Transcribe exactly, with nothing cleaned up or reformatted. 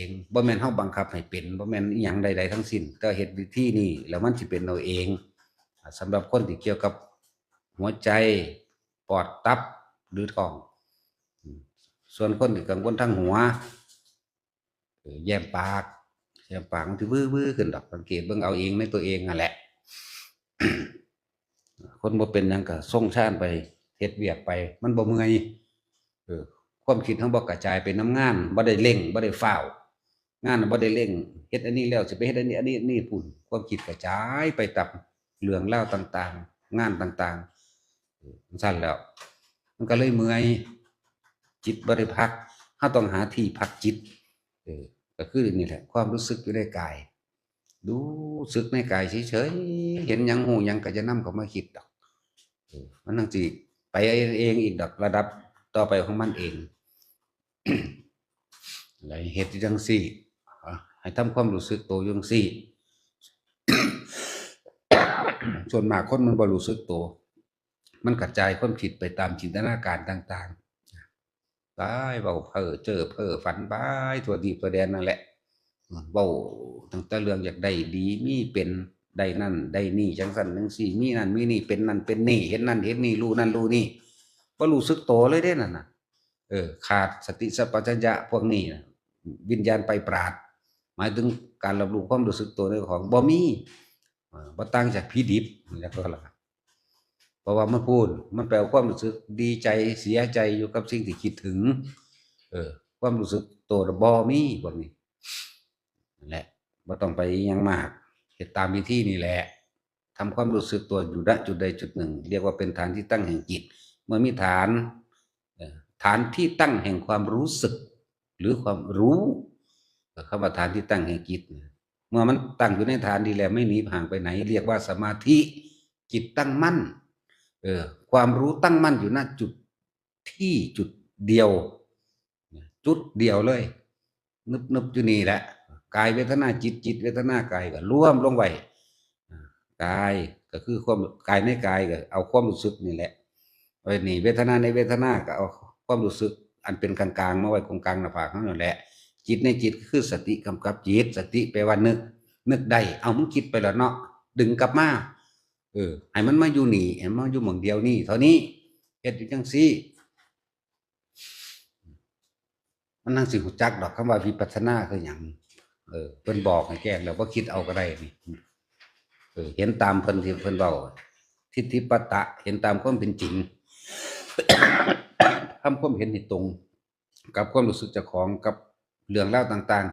ง บ่แม่นเฮาบังคับให้เป็น บ่แม่นอิหยังใดๆทั้งสิ้น แต่เฮ็ดวิธีนี้แล้วมันสิเป็นเอาเอง สำหรับคนที่เกี่ยวกับหัวใจ ปอด ตับ หรือท้อง ส่วนคนที่กังวลทางหัว เออ แย้มปาก แย้มปากมันสิวื้อๆขึ้นดอก สังเกตเบิ่งเอาเองในตัวเองนั่นแหละ คนบ่เป็นหยังก็ทรงฌานไป เฮ็ดเวียกไป มันบ่เมื่อย เออ ความคิดเฮาบ่กระจายไปนำงาน บ่ได้เร่ง บ่ได้ฟ้าว งานน่ะบ่ได้เร่ง เฮ็ดอันนี้แล้วสิไปเฮ็ดอันนี้ อันนี้ อันนี้พู้น ความคิดกระจายไปตามเรื่องราวต่างๆ งานต่างๆ เออ จั่งซั้นแล้ว มันก็เลยเมื่อย จิตบ่ได้พัก เฮาต้องหาที่พักจิต เออ ก็คือนี่แหละ ความรู้สึกอยู่ในกาย รู้สึกในกายเฉยๆ เห็นหยัง ฮู้หยัง ก็อย่านำเข้ามาคิดดอก เออ มันจั่งสิไปเองอีกดอก ระดับต่อไปของมันเอง แล้วเฮ็ดจั่งซี้ อ่ะ ให้ทำความรู้สึกโตอยู่จั่งซี้ ส่วนมากคนมันบ่รู้สึกโต มันกระจายความคิดไปตามจินตนาการต่างๆ ไปเว้าเพ้อเจ้อเพ้อฝันไปทั่วทีปทั่วแดนนั่นแหละ เว้าตั้งแต่เรื่องอยากได้ดีมีเป็น ได้นั่นได้นี่ จั่งซั้นจั่งซี้ มีนั่นมีนี่ เป็นนั่นเป็นนี่ เห็นนั่นเห็นนี่ รู้นั่นรู้นี่ บ่รู้สึกโตเลยเด้นั่นน่ะ เออ ขาดสติสัมปชัญญะพวกนี้น่ะ วิญญาณไปปราด หมายถึงการรับรู้ความรู้สึกโตในของบ่มี เออ บ่ต่างจากผีดิบ แล้วก็ล่ะ เพราะว่ามันพู้น มันไปเอาความรู้สึกดีใจเสียใจอยู่กับสิ่งที่คิดถึง เออ ความรู้สึกโตน่ะบ่มีพวกนี้ นั่นแหละ บ่ต้องไปอิหยังมาก เฮ็ดตามวิธีนี่แหละ ทำความรู้สึกตัวอยู่ ณ จุดใดจุดหนึ่ง เรียกว่าเป็นฐานที่ตั้งแห่งจิต เมื่อมีฐาน เอ่อ ฐานที่ตั้งแห่งความรู้สึก หรือความรู้ เอ่อ คำว่าฐานที่ตั้งแห่งจิตเนี่ย เมื่อมันตั้งอยู่ในฐานดีแล้ว ไม่หนีห่างไปไหน เรียกว่าสมาธิ จิตตั้งมั่น เออ ความรู้ตั้งมั่นอยู่ ณ จุดที่จุดเดียว จุดเดียวเลย นึบๆอยู่นี่แหละ กายเวทนาจิต จิตเวทนากายก็รวมลงไว้ อ่า กายก็คือความ กายในกายก็เอาความรู้สึกนี่แหละ ไว้นี่ เวทนาในเวทนาก็เอาความรู้สึกอันเป็นกลางๆมาไว้ตรงกลางหน้าผากเฮานั่นแหละ จิตในจิตก็คือสติกำกับจิต สติแปลว่านึก นึกได้ เอา มึงคิดไปแล้วเนาะ ดึงกลับมา เออ ให้มันมาอยู่นี่ ให้มันมาอยู่หม่องเดียวนี่ เท่านี้ เฮ็ดอยู่จั่งซี้ มันจั่งสิรู้จักดอก คำว่าวิปัสสนาคือหยัง เออ เพิ่นบอกให้แจ้งแล้ว บ่คิดเอาก็ได้นี่ เออ เห็นตามเพิ่นที่เพิ่นเว้า ทิฏฐิปัตตะ เห็นตามความเป็นจริง ทำความเห็นให้ตรงกับความรู้สึกเจ้าของ กับเรื่องราวต่างๆ